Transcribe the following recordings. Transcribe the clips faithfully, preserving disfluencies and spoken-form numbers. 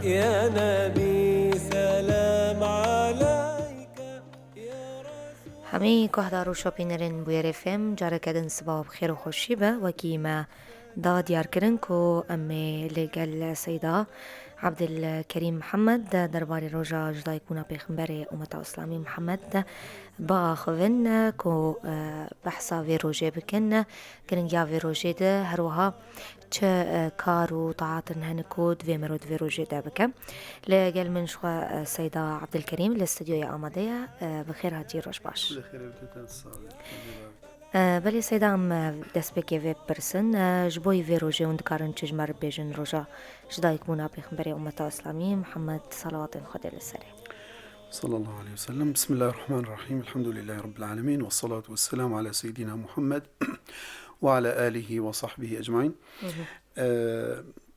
يا نبي سلام عليك يا رسول Hemî guhdar û şopînerên Bûyerê F M, careke din siba bi xêr û xweşî be. Wekî me da diyarkirin ku em ê li gel Seyda Abdilkerîm Mihemed derbarê roja jidayikbûna Pêxemberê Ummeta Îslamî Mihemed biaxivin ku, e, behsa vê rojê bikin, giringiya vê rojê de, her wiha çi, e, kar û taat in hene ku divê mero di vê rojê de bike. Li gel min ji xwe, e, Seyda Abdilkerîm li stûdyoyê amade ye. E, bi xêr hatî, roj baş. Bi xêr hatî, te sağ ol. E, belê Seyda, em, e, destpêkê vê bipirsin. E, ji bo vê rojê hûn dikarin çi ji me re bêjin, roja jidayikbûna Pêxemberê Ummeta Îslamî Mihemed, salawatên Xwedê li serê. صلى الله عليه وسلم. بسم الله الرحمن الرحيم. الحمد لله رب العالمين. والصلاة والسلام على سيدنا محمد وعلى آله وصحبه أجمعين. Ee,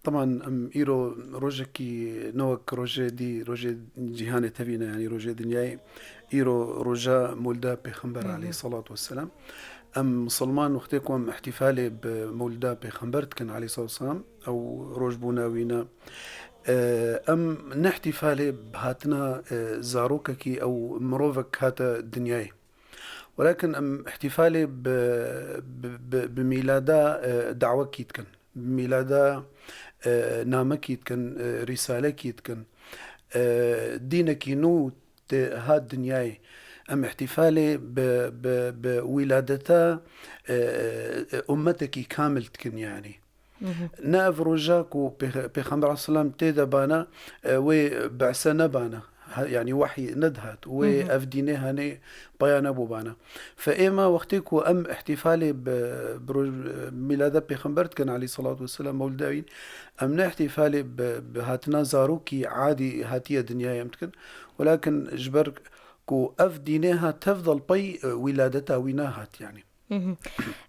teban em îro rojekî ne wek rojê dî, rojê cîhanê tevî ne, yanî rojê dinyayê. Îro roja Mewlida Pêxember aleyhissalatu vesselam. Em misilman wextê ku em îhtîfalê bi Mewlida Pêxember dikin aleyhissalatu vesselam, ew rojbûna wî ne. Ee, em ne îhtîfalê bi hatina, e, zarokekî ew mirovek hate dinyayê. Welakin em îhtîfalê bi, bi, bi, bi mîlada, e, dawekî dikin. Bi mîlada, e, namekî dikin, e, rîsalekî dikin. E, dînekî nû tê hat dinyayê. Em îhtîfalê bi, bi, bi wîladeta, e, e, ummetekî kamil dikin yanî. Ne ev roja ku Pêx-, Pêxember aleyhisselam tê de bana, e, wê be'se nebana. Ha, yanî wehy nedihat. Wê ev dînê hanê paya nebû bana. Fe êma wextê ku em îhtîfalê bi, bi roj-, mîlada Pêxember dikin aleyhissalatu vesselam, mewlida wî, em ne îhtîfalê bi, bi hatina zarokî adî hatiye dinyayê em dikin. Welakin ji ber ku ev dînê hat tevdel pey, e, wîladeta wî nehat yanî. Mhm.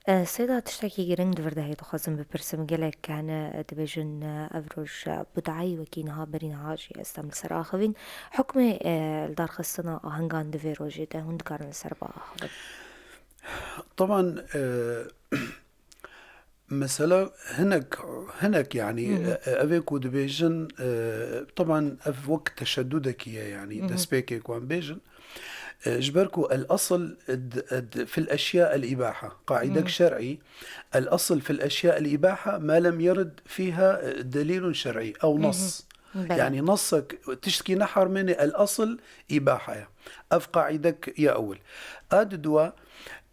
E, Seyda, tiştekî giring di vir de heye dixwazim bipirsim. Gelek hene, e, dibêjin, e, ev roj, e, bid'eyî wekî niha berî niha jî ez dem li ser axivîn. Hukmê, e, li darxistina ahengan di vê rojê de hûn dikarin li ser biaxivin? Teban, e, mesela hinek, hinek yanî, e, e, ev ê ku dibêjin, e, teban ev wek teşeddudekî ye yanî, destpêkê ku em bêjin. E, ji ber ku el-asl d-, d-, fil eşya el-îbaha. Qaîdek şer'î, el-asl fil eşya el-îbaha ma lem yerid fîha, e, delîlun şer'î ew nas. Belê. Yanî nasek tiştkî neharmêne, el-asl îbaha ye. Ev qaîdek ya ewil. A di dua,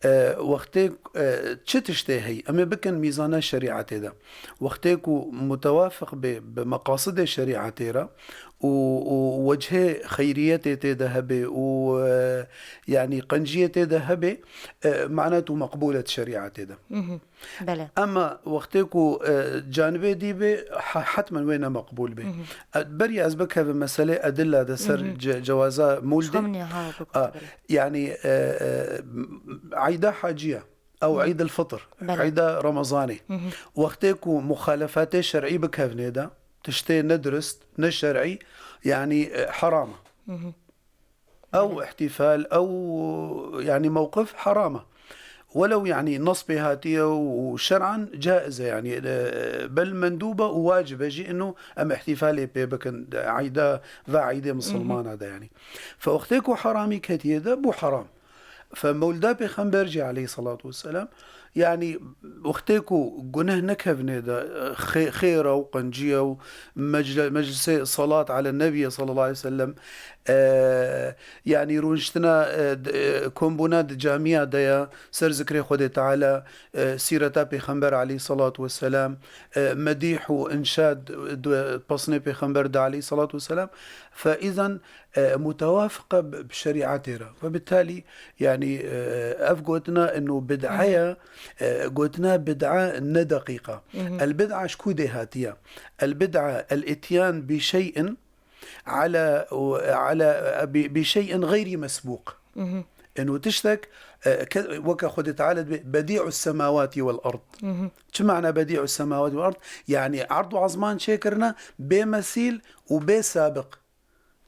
e, wextê, e, çi tiştê heyî, em ê bikin mîzana şerîetê de. Wextê ku mutewafiq bê bi meqasidê şerîetê re, û, û wechê xeyriyetê tê de hebe û, e, yanî qenciyê tê de hebe, e, manet û meqbûl e di şerîetê de. Mhm. Belê. Ema wextê ku, e, canibê dî bê, he-, hetmen wê ne meqbûl bê. Mhm. E, berî ez bikevim meselê edilla de ser ce-, cewaza mûl de. Ji xwe min ya, ha, bikeve, A, belê. Yanî, e, e, eyda haciya. Ew Eîd el-Fitr, Belê. Eîda Remezanê. Wextê ku muxalefatê şer'î bikevnê de, tiştê ne dirist, ne şer'î, yanî, e, heram e. Ew Belê. îhtîfal, ew, yanî, mewqif heram e. Welew, yanî, nas pê hatiye û şer'an caiz e, yanî, e, bel mendûb e û wacib e jî, inu em îhtîfalê pê bikin, eîda, va eîdê misilmana de, yanî. Fe wextê ku heramî ketiye de, bû heram. Fe mewlida Pêxember jî aleyhissalatu vesselam, yanî wextê ku guneh nekevnê de, xê-, xêr e û qenciye û mecl-, meclisê salat ala nebiye sallallahu aleyhi ve sellem, e, yanî rûniştina, e, d-, e, kombûna di camiya de ya, ser zikrê Xwedê Teala, e, sîreta Pêxember aleyhissalatu vesselam, e, medîh û inşad di pesnê Pêxember de aleyhissalatu vesselam. Fe îzen e, mutewafiqe bi, bi şerîetê re. Ve bitalî, yanî, e, ev gotina inu bid'a ye, e, gotina bid'a ne deqîq e. El bid'a ji ku dê hatiye? El bid'a el ityan bi şey'in ala, ala, bi, bi şey'in gayri mesbûq. Inu tiştek, e, ke-, weke Xwedê Teala dibê, bedî'us semawati vel ard. Çi mana bedî'us semawati vel ard? Yanî erd û ezman çêkirine bê mesîl û bê sabiq.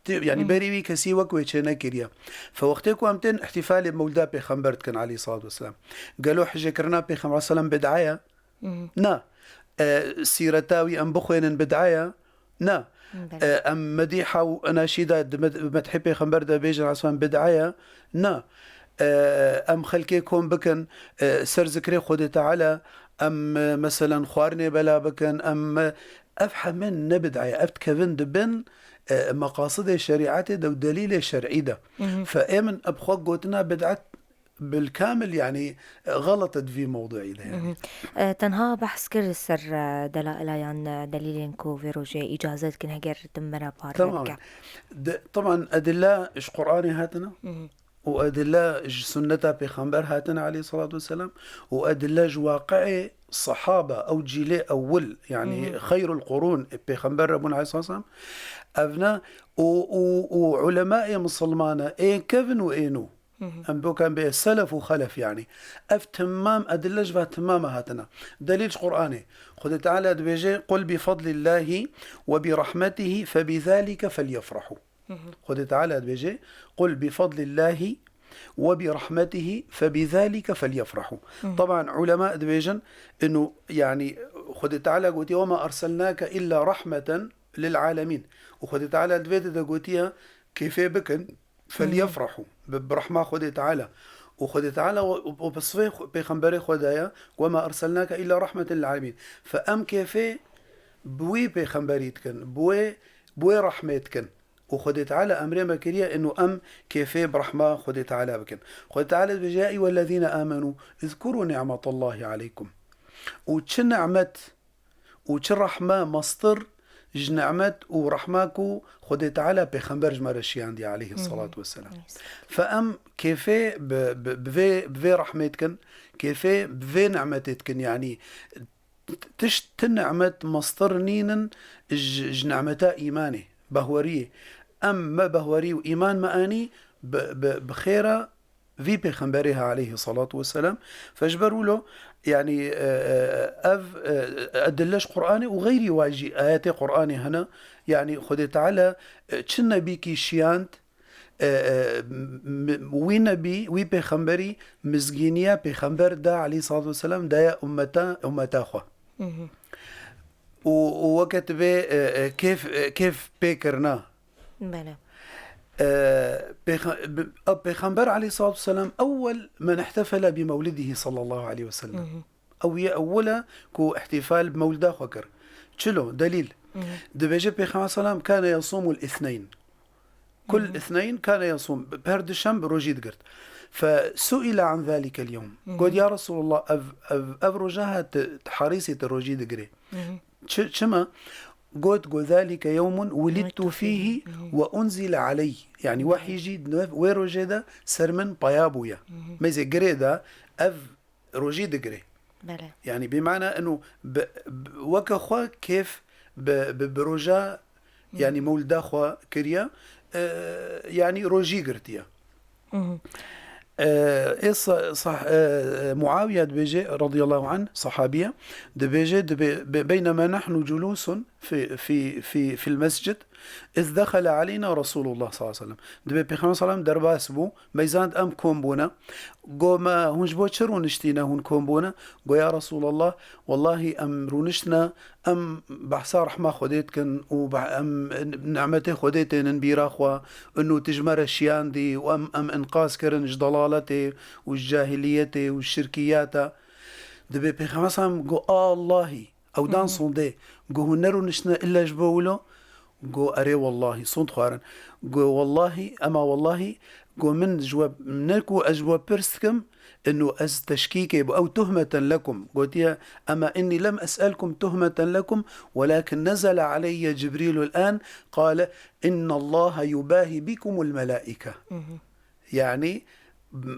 Tê-, yanî Hı. berî wî kesî wek wê çênekiriye. Fe wextê ku em tên îhtîfalê mewlida Pêxember dikin aleyhissalatu vesselam, gelo hicêkirina Pêxember aleyhisselam bid'a ye? Hı. Na. E, sîreta wî em bixwênin bid'a ye? Na. Belê. E, em medîha û enaşîda di med-, medhê pêxember de bêjin, eslan bid'a ye. Na. E, em xelkê kom bikin, e, ser zikrê Xwedê Teala, em, e, meselen xwarinê bela bikin, em, e, ev heme ne bid'a ye. Ev dikevin di bin, e, meqasidê şerîetê de û delîlê şer'î de. Mhm. Fe ê min bi xwe gotina bid'et bilkamil, yanî, e, xelet e di vî mewduî de, yanî. Mhm. E, tenha behs kir ser, e, delaila yan, e, delîlên ku vê rojê îcaze dikin, heger tu me re parve Tamam. bike. De, teban edilla ji Qur'anê hatine Mhm. û edilla ji sunneta pêxember hatine aleyhissalatu vesselam û edilla ji waqi'ê sahaba ew cîlê ewil, yanî Mhm. xeyrul qurûn, pêxember re bûn aleyhissalatu vesselam. Evne û, û, û ulemayê misilmane ên kevin û ên û. Mhm. Em bokan bê selef û xelef, yanî. Ev timam edille ji va timama hatine. Delîl ji Qur'anê. Xwedê Teala dibêje, "Qul bi fadlillahi ve bi rahmetihi fe bi zalike felyefrahu." Mhm. Xwedê Teala dibêje, "Qul bi fadlillahi ve bi rahmetihi fe bi zalike felyefrahu." Mhm. Teban ulema dibêjin, inu, yanî, Xwedê Teala gotiye, "Ve ma erselnake illa rahmeten lil alemin." Û Xwedê Teala di vê de gotiye, "Kêfê bikin, felyefrahu." Bi, bi rehma Xwedê Teala. Û Xwedê Teala û, û, û bi sifê xwe, pêxemberê xwe daye, "Ve ma erselnake illa rahmeten lil alemin." Fe em kêfê bi wî pêxemberî dikin, bi wê, bi wê rehmê dikin. Û Xwedê Teala emrê me kiriye, inu em kêfê bi rehma Xwedê Teala bikin. Xwedê Teala dibêje, "Ya eyyuhellezîne âmenû, izkurû ni'metallahi aleykum." Û çi ni'met û çi rehme mestir ji ni'met û rehma ku Xwedê Teala pêxember ji me re şiyandiye aleyhi Hı hı. salatu vesselam. Neyse. Fe em kêfê bi, bi, bi vê, bi vê rehmê dikin, kêfê bi vê ni'metê dikin, yanî tişt ti ni'met mestir nînin ji, ji ni'meta îmanê, behweriyê. Em me behwerî û îman me anî bi, bi, bi xêra vî pêxemberê ha aleyhi salatu vesselam. Fe ji ber wilo, yanî, e, e, ev, e, edille ji Qur'anê û xeyrî wa jî ayetê Qur'anê hene. Yanî Xwedê Teala, e, çi nebîkî şiyand, e, e, m-, m-, wî nebî, wî pêxemberî mizgîniya pêxember da aleyhi salatu vesselam daye ummeta, ummeta xwe. Mhm. Û, û weke tu bê, e, e, kêf, e, kêf pê kirina. Belê. E, pêxe-, bi-, e, Pêxember aleyhissalatu vesselam ewwel men ihtefele bi mewlidihi sallallahu aleyhi ve sellem. Mhm. Ew ye ewwel e ku ihtifal bi mewlida xwe kir. Çilo, delîl. Mhm. Dibêje Pêxember sallam kane yasumul ithneyn. Kul Mhm. ithneyn kane yasum. Her duşembe rojî digirt. Fe su'ile an zalikel yewm. Mhm. Got, "Ya Resulullah, ev, ev, ev roja ha tu, tu harîsî tu rojî digirê." Mhm. Çi, çima? Got, "Got, zalike yewmun wulidtu Wulidtu fihi fihi. Mhm. ve unzile aleyh." Yani Mhm. wehî jî di wê rojê de ser min paya bûye. Mhm. Mêzê girê de ev rojî digirê. Belê. Yani bi mana inu bi, bi, weke xwe kêf bi, bi, bi roja, Mhm. yani mewlida xwe kiriye, e, yani rojî girtiye. Mhm. E, ê sa-, sah-, e, Muawiye dibêje, radiyallahu anh, sahabiye, dibêje, dibe-, be-, beynema nahnu culusun fi, fi, fi, fil mescid, iz dexele aleyna Resulullah sallallahu aleyhi ve sellem. Dibe Pêxember sallam derbas bû, meyzand em kom bûne. Go me, hûn ji bo çi rûniştîne, hûn kom bûne? Go, ya Resulallah, wellahî em rûniştine, em behsa rehma Xwedê dikin û beh-, em nimetê Xwedê tênin bîra xwe, inu tu ji me re şiyandî û em, em inqaz kirin ji delaletê û ji cahiliyetê û şirkiyata. Dibê Pêxember sallam go, Allahî, ew dan Hı hı. sondê, go hûn nerûniştine ille ji bo wilo? Go, erê wellahî, sond xwarin. Go, wellahî, ema wellahî, go min ji we, ne ku ez ji we pirs dikim, inu ez teşkîkê bi ew tuhmeten lekum. Gotiye, ema inni lem es'elkum tuhmeten lekum, welakin nezele aleyye Cibrîlul an, qale, innallaha yubahi bikumul melaike. Hı hı. Yani,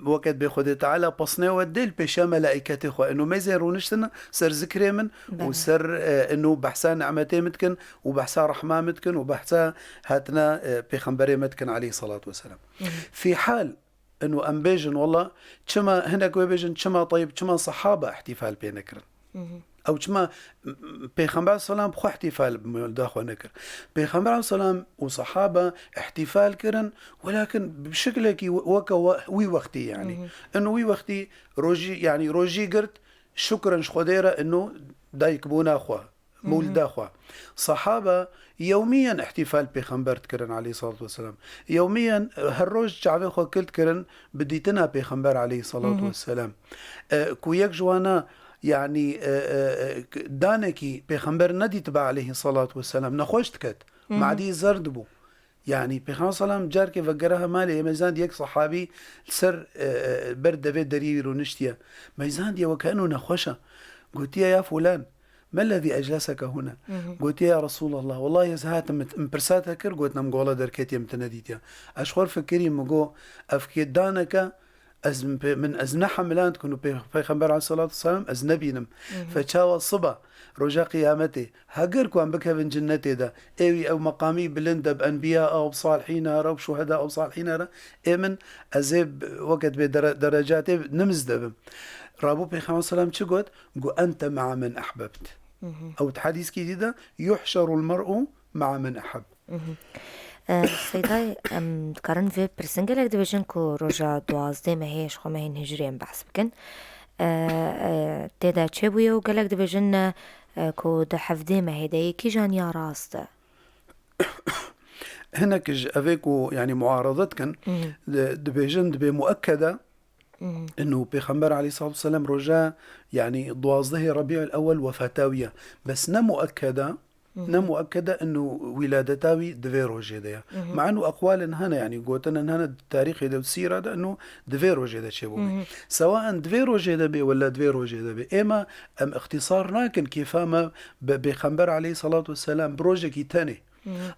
weket bê Xwedê Teala pesnê we dê li pêşiya melaîketê xwe. Ino mêzên rûniştin ser zikrê min û Belê. ser, e, ino behsa nimetê min dikin û behsa rehma min dikin û behsa hatina, e, pêxemberê me dikin aleyhissalatu vesselam. Hı hı. Fî hal, ino em bêjin, wela, çima, hinek wê bêjin, çima teyib, çima sehaba îhtîfal pê nekirin? Mhm. Ew çima, m-, m-, Pêxember selam bi xwe îhtîfal bi mewlida xwe nekir. Pêxember selam û sehaba îhtîfal kirin, welakin bi şiklekî we-, weke we-, wî wextî, yanî. Mhm. Ino wî wextî rojî, yanî rojî girt, şukrin ji Xwedê re, ino dayikbûna xwe. mewlida xwe. Sahaba yewmiyen îhtîfal pêxember dikirin aleyhissalatu vesselam. Yewmiyen, e, her roj çavê xwe kil dikirin bi dîtina pêxember aleyhissalatu vesselam. E, ku yek ji wana, yanî, e, e, e, danekî pêxember nedîtiba aleyhissalatu vesselam, nexweş diket. Madî zer dibû. Yanî, Pêxember sallam carkê vegere malê, meyzand yek sahabî li ser, e, e, ber devê deriyê wî rûniştiye. Meyzandiye weke eno nexweş e. Gotiye, "Ya fulan, me lezî ecleseke huna?" Gotiye, "Ya Resulallah, wellahî ez hatim, min, min pirsa te kir, gotin, em gola derketiye, min te nedîtiye. Ez xwe fikirî, min got, ev kê daneke, ez min pê, min ez ne hemilan dikim û pê, Pêxember aleyhissalatu vesselam ez nebînim." Fe çawa siba, roja qiyametê, heger ku em bikevin cinnetê de, ê wî ew meqamî bilind de bi enbiya a û bi salihîna re û bi şuheda û bi salihîna re, ê min ez ê b-, weke dibê dere-, derecatê nimiz de bim. Rabû Pêxember sallam çi got? Got, "Ente ma'a men ehbebt." Ew di hedîskî dî de, "Yuhşerul mer'u ma'a men eheb." E, Seydayê, em dikarin vê pirsin gelek dibêjin ku roja duwazdeh mehê ji xwe mehên hicrî em behs bikin. E, e, tê de çêbûye û gelek dibêjin, e, ku di hevdeh mehê de yê kîjan ya rast e? Hinek ji evê ku, yanî, muarede dikin, di-, dibêjin dibê muekkede, inu Pêxember aleyhissalatu vesselam roja, yanî, duwazdehê Rebîul Ewwel wefata wî ye. Bes ne muekkede, ne muekkede inu wîladeta wî di vê rojê de ye. Ma inu eqwalin hene, yanî, gotinên hene di tarîxê de û sîra de inu di vê rojê de çêbû be. Sewaen di vê rojê de bê wela di vê rojê de bê. Êma em îxtîsar nakin kêfa me bi Pêxember aleyhissalatu vesselam bi rojekî tenê.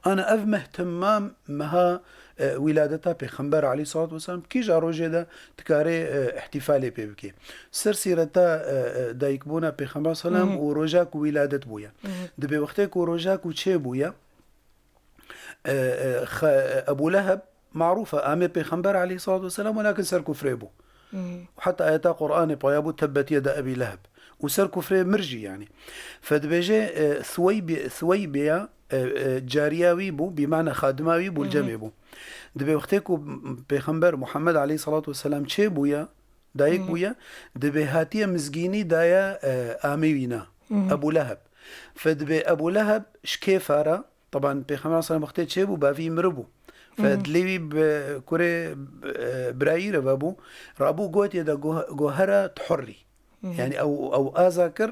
Ana ev meh temam meha, e, wîladeta Pêxember aleyhissalatu vesselam, kîja rojê de dikarê, e, îhtîfalê pê bikê? Ser sîreta, e, e, dayikbûna Pêxember sallam û roja ku wîladet bûye. Dibê wextê ku roja ku çê bûye, e, e, xe-, e, Ebû Leheb marûf e, amê Pêxember aleyhissalatu vesselam, welakin ser kufrê bû. Heta ayeta Qur'anê paya bû, "Tebbet yeda Ebî Leheb." Û ser kufrê mir jî, yanî. Fe dibêje, e, Thuweybi-, Thuweybiya, e, e, cariya wî bû, bî mane xadima wî bû, li cemê bû. Dibê wextê ku Pêxember Muhammed aleyhissalatu vesselam çê bûye, dayik bûye, dibê hatiye mizgînî daye, e, amê wîna, Ebû Leheb. Fe dibê Ebû Leheb ji kêfa re, Teban Pêxember sallam wextê çêbû, bavî miribû. Fe dilê wî bi kurê, e, birayî re vebû. Rabû gotiye de go-, go here tu hurrî. Yanî ew, ew aza kir,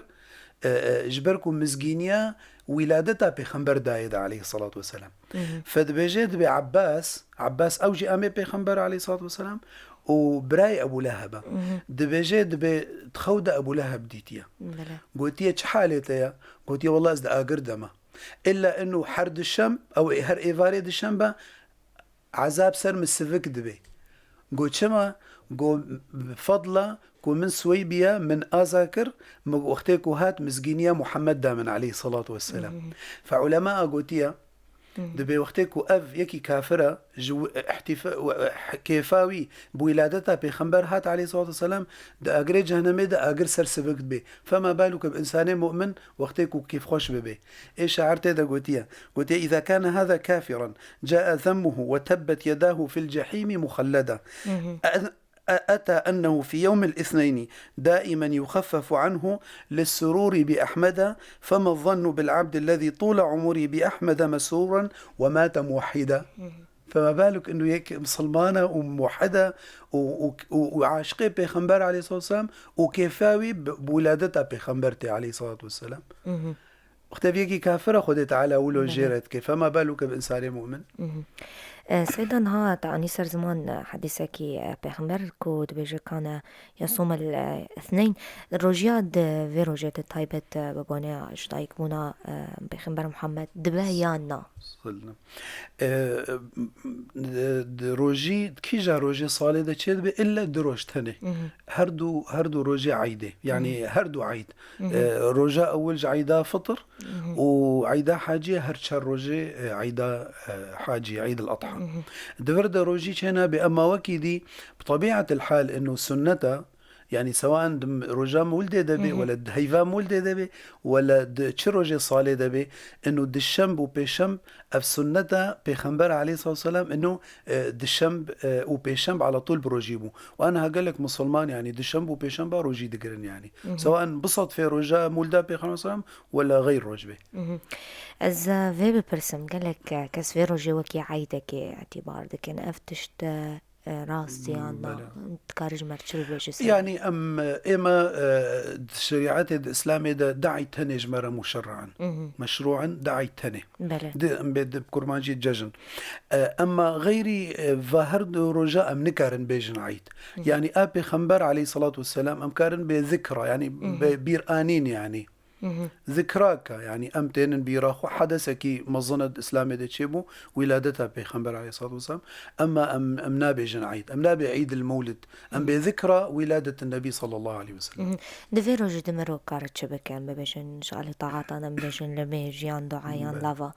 e, e, ji ber ku mizgîniya wîladeta Pêxember dayê de aleyhissalatu vesselam. Fe dibêje dibê Abbas, Abbas ew jî amê Pêxember aleyhissalatu vesselam û birayê Ebû Leheb e. Dibêje dibê di xew de Ebû Leheb dîtiye. Bele. Gotiye, "Çi halê te ye?" Gotiye, "Wallah ez di agir de me." Îlla inu her dişem, ew ê her êvarê dişembe, ezab ser min sivik dibe. Got, "Çima?" Got, "Bi fadla ku min Suweybiya min aza kir, min wextê ku hat mizgîniya Muhammed da min aleyhissalatu vesselam." Fe ulema a gotiye, dibê wextê ku ev yekî kafir e, ji wi-, ihtifa-, wi-, kêfa wî bi wîladeta Pêxember hat aleyhissalatu vesselam, di agirê cehennemê de agir ser sivik dibe. Fema baluke bi însanê mu'min wextê ku kêfxweş bibe. Ê şair tê de gotiye. Gotiye, "Îza kâne hâzâ kâfiran, câe zemmuhu ve tebbet yedâhu fil cehîmî muxelleda." A-, a-, etâ ennehu fî yewmil îsneynî dâimen yuxeffefu anhu lissurûrî bi Ehmeda, fema zannu bil abdillezî tûle umurî bi Ehmeda mesrûran ve mâte muwehhida. Fema baluk inu yek misilman e û muwehhid e û, û, û, û aşiqê Pêxember aleyhissalatu vesselam û kêfa wî bi, bi wîladeta Pêxember tê aleyhissalatu vesselam. Wextê vê yekî kafir e Xwedê Teala wilo jê re dike. Fema baluk bi însanê mu'min. E, Seyda, niha te anî ser ziman, e, hedîsekî, e, Pêxember ku dibêje, "Kane yesûmel, e, îsneyn." Rojiya di vê rojê de taybet, e, bi boneya ji dayikbûna, e, Pêxember Muhammed dibe yan na? Sallam. E, di, di rojî, kîja rojê salê de çêdibe, illa du roj tenê. Her du, her du rojê eydê. Yanî her du eyd. E, roja ewil ji eyda fitr û eyda haciyê her çar rojê, e, eyda, e, haciyê, Eyd el-Adha. Di vir de rojî çênabe, emma wekî dî, bi tebîetil hal, inu sunneta, Yani sewan di roja Mûldê de bê, wele di heyva Mûldê de bê, wele di çi rojê salê de bê, inu dişemb û pêşemb ev sunneta Pêxember aleyhissalatu vesselam, inu, e, dişemb, e, û pêşemb ala tûl bi rojî bû. Û aniha gelek musulman, yani dişemb û pêşemba rojî digirin yani. Sewan bisedfê roja Mûlda Pêxember selam wele xeyr roj bê. Ez, e, vê bipirsim, gelek, e, kes vê rojê wekî eydekê îtîbar dikin. Ev tişt, e, e, rast yan na? Belê. Dikarî ji me re çi bibêjî ser? Yani em, e, ême, e, di şerîetê, di Îslamê de di eyd tenê ji me re muşerra in. Meşrû in, di eyd tenê. Belê. Di, em bê di kurmancî cejn. E, emma xeyrî, e, va her du roja em nikarin bêjin eyd. Yani a Pêxember aleyhissalatu vesselam em karin bê zikra, yani bê bîranîn yani. Zikraka, yani em tênin bîra xwe, hedesekî mezin di Îslamê de çêbû, wîladeta Pêxember aleyhissalatu vesselam. Emma em, em nabêjin eyd. Em nabê Eid el-Mewlid. Em bê zikra wîladetin Nebî sallallahu aleyhi ve sellem. Di vê rojê de mirov kare çi bike? Em bibêjin, ji alî taatan, em bêjin limê, jiyan, duayan, lava.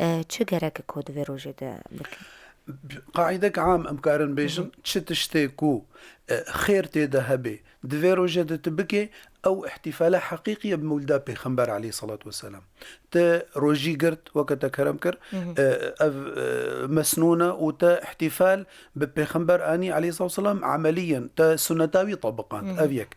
E, çi gerek ku di vê rojê de bikin? Qaîdek am em karin bêjin, çi tiştê ku, e, xêr tê de hebe, di vê rojê de tu bikê, ew îhtîfala heqîqî ye bi Mewlida Pêxember aleyhissalatu vesselam. Te rojî girt, weke te kerem kir, e, ev, e, mesnûn e û te îhtîfal bi Pêxember anî aleyhissalatu vesselam emeliyen, te sunneta wî tebiqand, ev yek.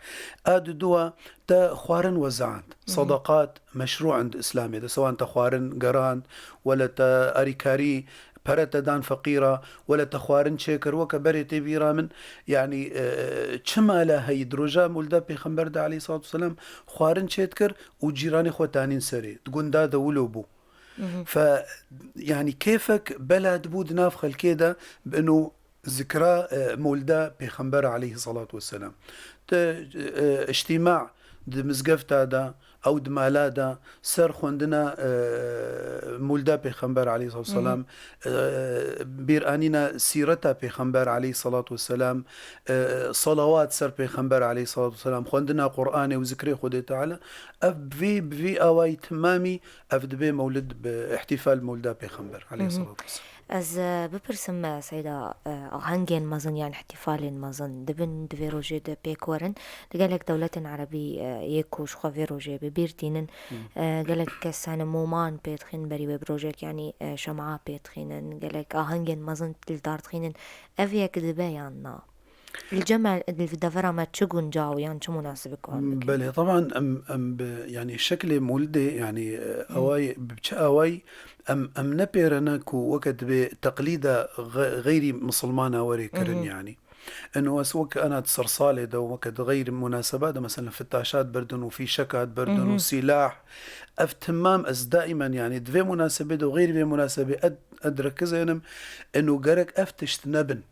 A dudua, te xwarin wezand, sadaqat meşrû in di Îslamê de, sewan te xwarin gerand, wele te arîkarî, pere te dan feqîra, wele te xwarin çêkir, weke berê tê bîra min, yani, e, çi mala heyî di roja Mûlda Pêxember de aleyhissalatu vesselam xwarin çêdikir û cîranê xwe tanîn serê, di gunda de wilo bû. Fe, yani kêfek bela dibû di nav xelkê de, bi ino zikra, e, Mûlda Pêxember aleyhissalatu vesselam. Te, e, îctîma di mizgefta de, ew di mala de, ser xwendina, e, Mûlda Pêxember aleyhissalatu vesselam, e, bîranîna sîreta Pêxember aleyhissalatu vesselam, e, salawat ser Pêxember aleyhissalatu vesselam, xwendina Qur'anê û zikrê Xwedê Teala, ev bi vî, bi vî awayî timamî ev dibe mewlid bi îhtîfal Mewlida Pêxember aleyhissalatu vesselam. Ez, e, bipirsim, e, Seyda, e, ahengên mezin yan îhtîfalên mezin dibin di vê rojê de pêk werin. Di gelek dewletên erebî, e, yê ku ji xwe vê rojê bi bîr tînin, e, gelek kes hene moman pê dixîn berî wê bi rojek, yanî, e, şema pê dixînin. Gelek ahengên mezin li dar dixînin. Ev yek dibe yan na? Li cem me, li devera me çi guncaw yan çi munasibik wan bikin? Belê, teban em, em bi, yani şeklê mûlidê, yani, e, awayî, bi çi awayî em, em ne pêre ne ku weke dibê teqlîda xe-, xeyrî misilmana were kirin, yani. Eno ez wek ana di sersalê de, weke di xeyrî munasebat de, mesela fitaşat berdin û fîşekat berdin û sîlah, ev timam ez daimen, yani, di vê munasebê de û xeyrî vê munasebê ed-, ed rekizênim, eno gerek ev tişt nebin.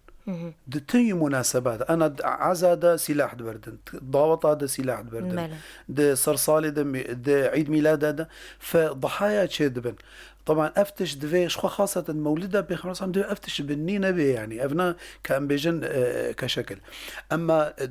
Di tiyî munasebat, ana di eza de sîlah diberdin, daweta de sîlah diberdin, Belê. di sersalê de mî-, di Eid Mîlada de, fe dihaya çê dibin. Teban ev tişt divê, ji xwe xaseten mewlida Pêxember sallam divê ev tişt bi nî nebê, yani. Ev na ke em bêjin, e, ke şekil. Emma, e,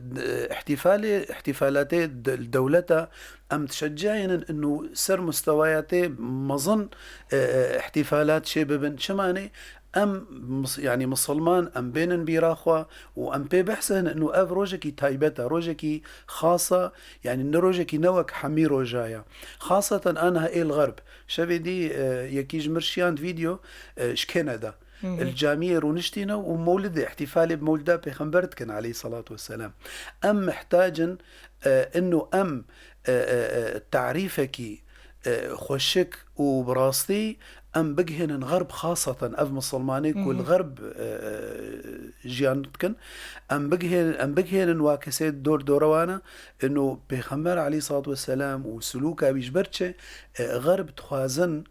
îhtîfalê, îhtîfalatê de-, dewleta em dişeciyênin inu ser mustewayatê mezin, e, e, îhtîfalat çê bibin. Çima ne? Em mis-, yani misilman, em bênin bîra xwe û em pê behs in inu ev rojekî taybet e, rojekî xas e, yani ne rojekî ne wek hemî roja ye. Xaseten aniha êl xerb. Şevê dî, e, yekî ji mir şiyand vîdeo, e, ji kêne de. Li camiyê rûniştîne û mewlidê, îhtîfalê bi mewlida Pêxember dikin aleyhissalatu vesselam. Em mihtac in, e, inu em, e, e, e, tarîfekî, e, xweşik û bi rastî em bigihênin xerb, xaseten ev misilmanê ku li xerb, e, e, jiyan dikin, em bigihên-, em bigihênin wa kesê dor dore wan e, inu Pêxember aleyhissalatu vesselam û sulûka wî ji ber çi, e, xerb dixwazin,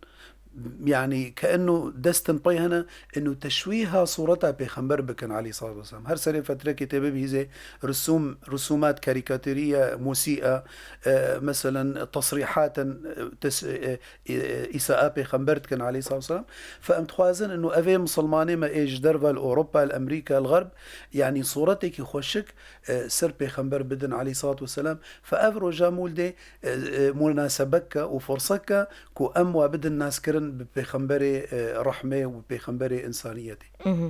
yani, ke inu destin pey hene, inu teşwîha sûreta Pêxember bikin, aleyhissalatu vesselam. Her serê fetrekê tê bibihîzê risûm, risûmat karîkatîrî ye, musî ye, e, meselen, tesrîhaten, e, tes-, e, e, îsaa Pêxember dikin, aleyhissalatu vesselam. Fe em dixwazin, inu evê misilmanê me ê ji derve li Ewropa, li Emerîka, li Xerb, yani, sûretekî xweşik, e, ser Pêxember bidin, aleyhissalatu vesselam. Fe ev roja mûldê, e, e, munasebek e û firsek e ku em wa bidin naskirin, bi pêxemberê, e, rehmê û bi pêxemberê insaniyetê. Mhm.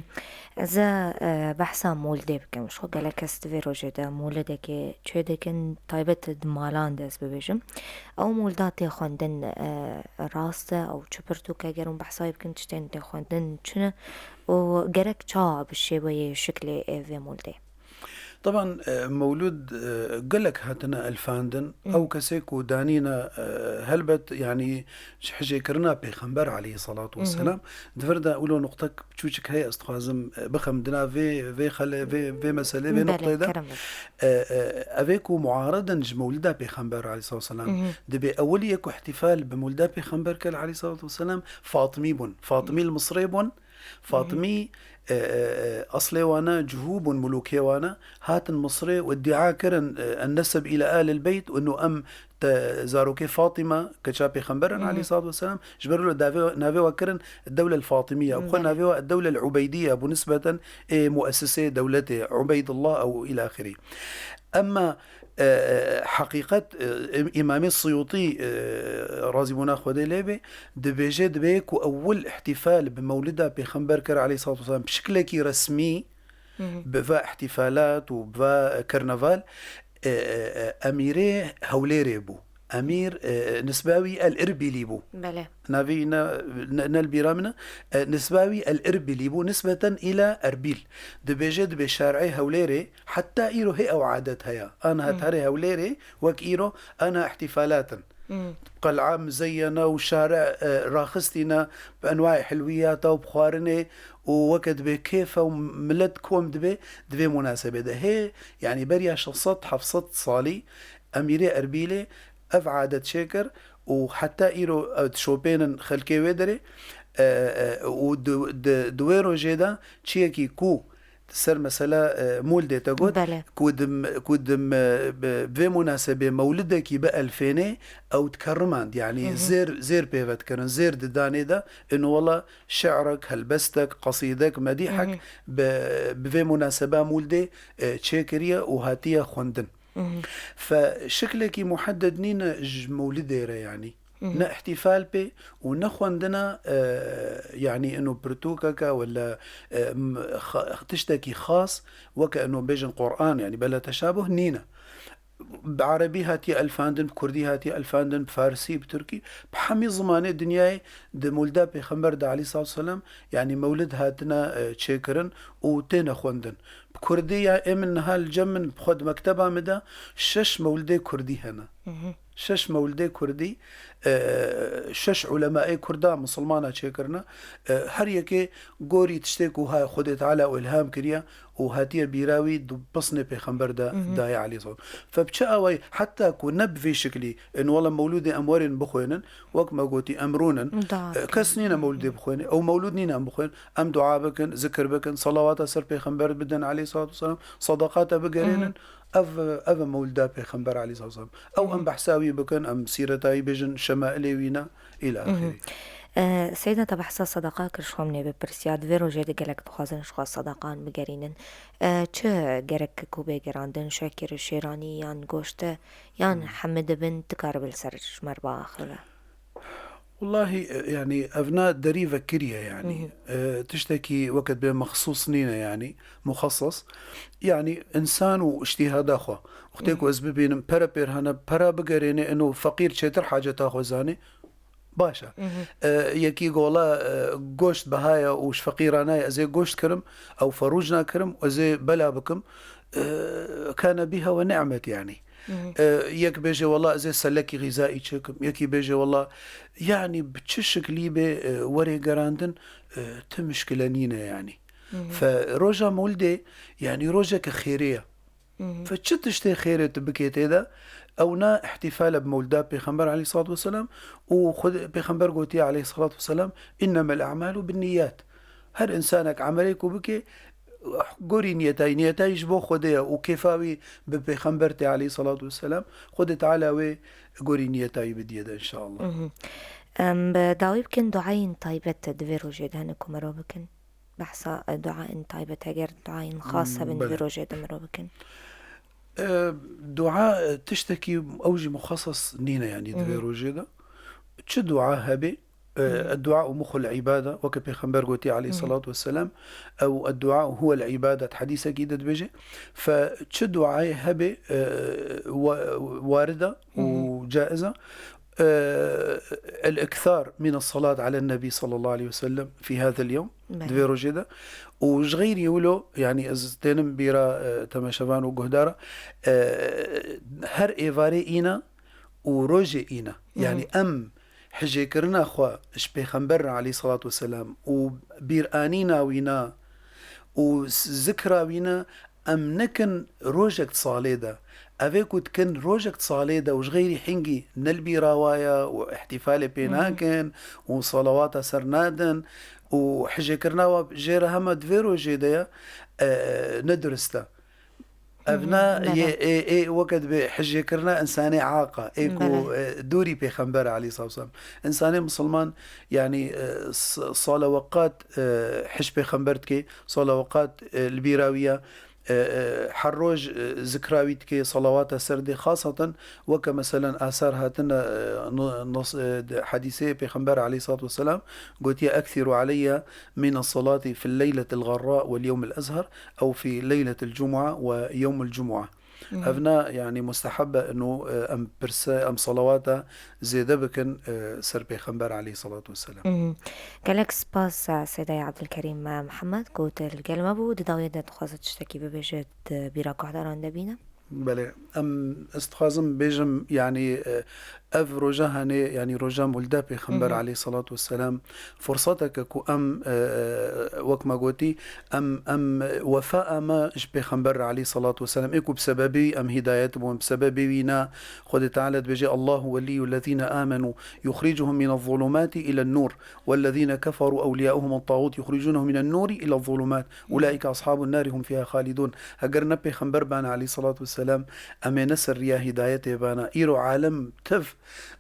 Ez ê, e, behsa mûldê bikim. Ji xwe gelek kes di vê rojê de mûlidekê çê dikin, taybet di malan de ez bibêjim. Ew mûlda tê xwendin, e, rast e, ew çi pirtûk e, ger hûn behsa wê bikin, tiştên tê xwendin çi ne û gerek çawa bi şêweyê şiklê, e, vê mûldê? Taban, e, mewlûd, e, gelek hatine elfandin. Mhm. Ew kesê ku danîne, e, helbet, yanî ji hijêkirina Pêxember aleyhissalatu Mhm. vesselam, di vir de wilo nuqtek çûçik heye, ez dixwazim, e, bixim dina vê, vê xele-, vê, vê meselê, vê Belê, nuqteyê de. kerem bike. E, e, evê ku muaridin ji mewlida Pêxember aleyhissalatu vesselam, Mhm. dibê ewiliyê ku ihtifal bi mewlida Pêxember kir aleyhissalatu vesselam, Fatimî bûn. Fatimî li Misrê bûn. Fatimî, e, e, e, eslê wane cihû bûn, mulûkê wane. Hatin Misrê û îdia kirin, e, en-neseb îla alil beyt, û ino em te zarokê Fatima, keça Pêxember in, Mhm. aleyhissalatu vesselam, ji ber wilo davê, navê we kirin Dewle Fatimiye, û xwe Belê. navê we Dewle Ubeydiye bû nisbeten ê muessisê dewletê, Ubeydullah ew îla axirî. Emma, e, e, heqîqet, e, Îm-, Îmamê Siyûtî, e, razîbûna Xwedê lê bê, dibêje, dibê ku ewil îhtîfal bi mewlida Pêxember kir aleyhissalatu vesselam bi şiklekî resmî, Mhm. bi va îhtîfalat û bi va karnaval, e, e, e, emîrê Hewlêrê bû. Emîr, e, nisba wî El Îrbîlî bû. Belê. Navê wî ne, ne, ne li bîra min e. E, nisba wî El Îrbîlî bû, nisbeten îla Erbîl. Dibêje, dibê şarê Hewlêrê, heta îro hê ew adet heye. Aniha Hmm. tarê Hewlêrê wek îro aniha îhtîfalat in. Hmm. Qel'a mizeyene û şare, e, raxistîne bi enwayê hilwiyata û bi xwarinê û weke dibê kêf e û milet kom dibe di vê munasebê de. Hê, yanî beriya şeş sed heft sed salî Emîrê Erbîlê ev adet çêkir û heta îro ew dişopênin xelkê wê derê, e, e, û di, di, di wê rojê de çiyekî ku ser mesela, e, mûldê te got, Belê. ku di, ku di, e, bi, bi vê munasebê mewlidekî bielfênê, ew dikerimand, yanî Mhm. zêr, zêr pê ve dikirin, zêr didanê de, ino wela şi'rek, helbestek, qesîdek, medîhek Mhm. bi, bi vê munaseba mûldê, e, çêkiriye û hatiye xwendin. Mhm. Fe şiklekî muhedded nîne ji mewlidê re, yanî. Mhm. Ne îhtîfal pê û ne xwendina, e, yanî ino pirtûkeke wela, e, m-, xa-, tiştekî xas, weke ino bêjin Quran, yanî bela teşabuh nîne. Bi erebî hatiye elfandin, bi kurdî hatiye elfandin, bi farsî, bi tirkî, bi hemî zimanê dinyayê di mûlda Pêxember de aleyhissalatu vesselam, yanî mewlid hatine, e, çêkirin û têne xwendin. Bi kurdî ya ê min niha li cem min, bi xwe di mekteba min de şeş mewlidê kurdî hene. Mhm. Şeş mewlidê kurdî, e, şeş ulemayê kurda, misilmana çêkirine. E, her yekê gorî tiştê ku ha Xwedê Teala û ilham kiriye û hatiye bîra wî di pisnê Pêxember de Mhm. daye aleyhisselam. Fe bi çi awayî, heta ku ne bi vê şiklî, in wela mewlûdê em werin bixwênin, wek me gotî, em rûnin. Dua E, kes bikin. nîne mewlûdê bixwêne. Ew mewlûd nîne em bixwênin. Em dua bikin, zikir bikin, salawata ser Pêxember bidin aleyhissalatu vesselam, sadaqata bigerênin. Mhm. Ev, ev e mewlida Pêxember aleyhissalatu vesselam. Ew em Mhm. behsa wî bikin, em sîreta wî bêjin, şemailê wî ne, îla Mhm. axirî. E, Seyda, te behsa sedeqa kir, ji xwe min ê bipirsiya, di vê rojê de gelek dixwazin ji xwe sedeqan bigerînin. E, çi gerek ku bê gerandin, şekir, şêranî yan goşte, yan Mhm. hemî dibin, tu karibî li ser ji me re biaxive? Wellahî, e, yanî ev na derî vekiriye, yanî. Mhm. E, tiştekî weke dibê mexsûs nîne, yanî muxeses. Yanî însan û îştîhada xwe. Wextê ku Mhm. ez bibînim pere pêr hene, pera bigerêne, ino feqîr çêtir haceta xwe zanê, baş e. Mhm. E, yekî gola, e, goşt bihaye û ji feqîran naye, ez ê goşt kirim, ew ferûj nakirim, ez ê bela bikim. E, kane bîha we ni'met, yanî. Mhm. E, yek bêje, "Wela ez ê selekî xîzaî çêkim." Yekî bêje, "Wela," yanî bi çi şiklî bê, e, werê gerandin, e, ti mişkile nîne, yanî. Mhm. Fe roja mewlidê, yanî rojeke xêrê ye. Mhm. Fe çi tiştê xêrê tu bikê tê de, ew na îhtîfal e bi mewlida Pêxember aleyhissalatu vesselam û xwe Pêxember gotiye aleyhissalatu vesselam, "Innemel a'malu binniyat." Her insanek emelê ku bike, gorî niyetayî, niyetayî ji bo Xwedê ye û kêfa wî bi Pêxember tê aleyhissalatu vesselam, Xwedê Teala wê gorî niyetayî bidiye de, inşallah. Mhm. Em bi dawî bikin, duayên taybet di vê rojê de hene ku mero bikin? Behsa, e, duayên taybet, eger duayên xas hebin di vê Belê. rojê de mero bikin? E, dua, e, tiştekî ew jî muxeses nîne, yanî di vê Mhm. rojê de. Çi dua hebe, E, الدعاء مخ العبادة, weke Pêxember gotiye aleyhissalatu vesselam, ew الدعاء هو العبادة, di hedîsekî de dibêje. Fe çi duayê hebe, e, wa-, warida û caiza, e, الإكثار من الصلاة على النبي صلى الله عليه وسلم في هذا اليوم, Belê. di vê rojê de. Û ji xeyrî wilo, yanî ez tênim bîra, e, temaşevan û guhdara, e, her êvarê îna û rojê îna. Yanî em hijêkirina xwe ji Pêxember re aleyhissalatu vesselam û bîranîna wîna û s-, zikra wîna em nekin rojek di salê de. Evê ku dikin rojek di salê de û ji xeyrî hingî ne li bîra wa ye û îhtîfalê pê nakin û salawata ser nadin û hijêkirina wa jê re hema di vê rojê de ye, e, ne durist e. Ev na yê, ê, ê, weke dibê hijêkirina însanê aqa, ê ku, Belê. e, dûrî Pêxember aleyhissalatu vesselam. Însanê misilman, yanî, e, s-, sala weqat, e, hij Pêxember dike, sala weqat, e, li bîra wî ye, e, e, her roj, e, zikra wî dike, salawata ser dê, xasatan weke meselen asar hatine, e, n-, nas-, e, di hedîsê Pêxember aleyhissalatu vesselam gotiye, "أكثروا علي من الصلاة في الليلة الغراء واليوم الأزهر." Ew fî leyletil cum'a we yewmul cum'a. Ev na, yanî, musteheb e ino, e, em pirse, em salawata zêde bikin, e, ser Pêxember aleyhissalatu vesselam. Mhm. Gelek spas, e, Seydayê Abdulkerîm, e, Mihemed, ku tu li gel me bû. Di dawiyê de dixwaze tiştekî bibêje, di bîra guhdaran de bîne? Belê. Em, ez dixwazim bêjim, yanî, e, ev roja hanê, yanî roja Mûlida Pêxember Mhm. aleyhissalatu vesselam, fursatek e ku em, e, e, wek me gotî, em, em wefa me ji Pêxember re aleyhissalatu vesselam, ê ku bi sebebî wî em hidayet bûn, bi sebebî wî na Xwedê Teala dibêje, "الله ولي الذين آمنوا يخرجهم من الظلمات إلى النور والذين كفروا أولياؤهم الطاغوت يخرجونهم من النور إلى الظلمات أولئك أصحاب النار هم فيها خالدون." Heger ne Pêxember bana aleyhissalatu vesselam, em ê ne ser riya hidayetê bana. Îro alem tev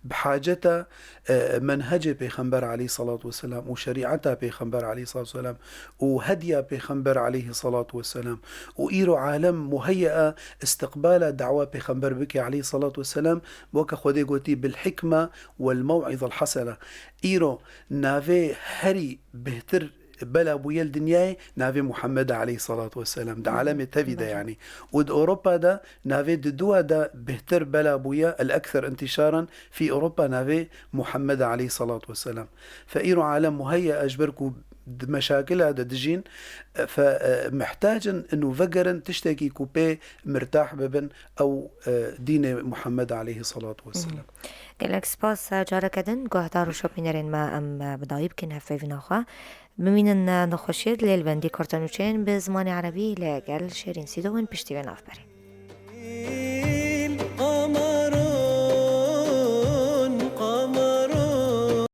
bi haceta, e, menhecê Pêxember aleyhissalatu vesselam û şerîeta Pêxember aleyhissalatu vesselam û hedya Pêxember aleyhissalatu vesselam û îro alem muheyya istiqbala dawa Pêxember bike aleyhissalatu vesselam, weke Xwedê gotî, "بالحكمة والموعظة الحسنة." Îro navê herî bêhtir bela bûye li dinyayê navê Muhammed aleyhissalatu vesselam. Di Hı hı. alemê tevî de Belê. yanî. Û di Ewropa de navê di dua de bêhtir bela bûye, el ekser intişaran fî Ewropa navê Muhammed aleyhissalatu vesselam. Fe îro alem muheyya e ji ber ku di meşakila de dijîn, e, fe, e, mihtac in û vegerin tiştekî ku pê mirtah bibin ew, e, dînê Muhammed aleyhissalatu vesselam. Gelek spas, e, careke din guhdar û şopînerên me em, e, bi dawî bikin hevpeyvîna xwe. Bimînin, e, nexweşiyê dilê li bendî kurtenûçeyên bi zimanê erebî li gel Şêrîn Sîdo win piştî wê navberê.